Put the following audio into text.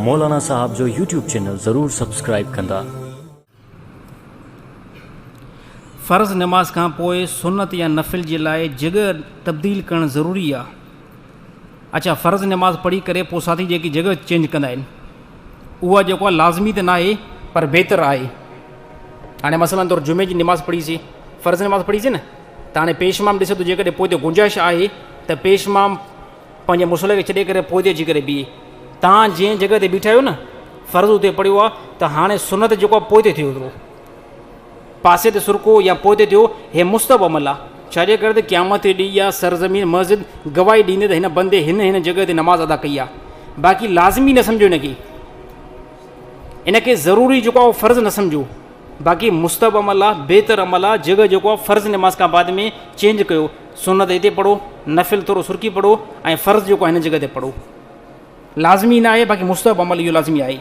مولانا صاحب جو YouTube channel ضرور سبسڪرائيب ڪندا. فرض نماز کان پوء سنت يا نفل جي لاء جڳهه تبديل ڪرڻ ضروري آ. اڇا فرض نماز پڙهي ڪري پوء ساٿي جيڪي جڳهه چينج ڪندا آهن اها جيڪو آ لازمي ته ناهي پر بهتر آهي. هاڻي مثلا طور جمعي جي نماز پڙهي سي فرض نماز پڙهي سي نه ته هاڻي پيش امام ڏسي ٿو جيڪڏهن پوئتي گنجائش آهي ته پيش امام پنهنجي مصلي کي ڇڏي ڪري پوئتي اچي ڪري بيهي. توهان جنهن جڳهه تي بيٺا آهيو نه، فرض اتي پڙهيو آهي ته هاڻي سنت جيڪو آهي پوئتي ٿيو ٿورو پاسي تي سرڪو يا پوئتي ٿيو، هي مستحب عمل آهي. ڇا جي ڪري ته قيامت جي ڏينهن اها سرزمين مسجد گواهي ڏيندي ته هن بندي هن هن جڳهه تي نماز ادا ڪئي آهي. باقي لازمي نه سمجهو ان کي. ان کي ضروري جيڪو آهي اهو فرض نه سمجهو. باقي مستحب عمل آ بهتر عمل آ جڳهه جيڪو آ فرض نماز کان بعد ۾ چينج ڪيو سنت هتي پڙهو نفل ٿورو سرڪي پڙهو ۽ فرض جيڪو آ هن جڳهه تي پڙهو لازمي نه آهي باقي مستحب عمل اهو لازمي آهي.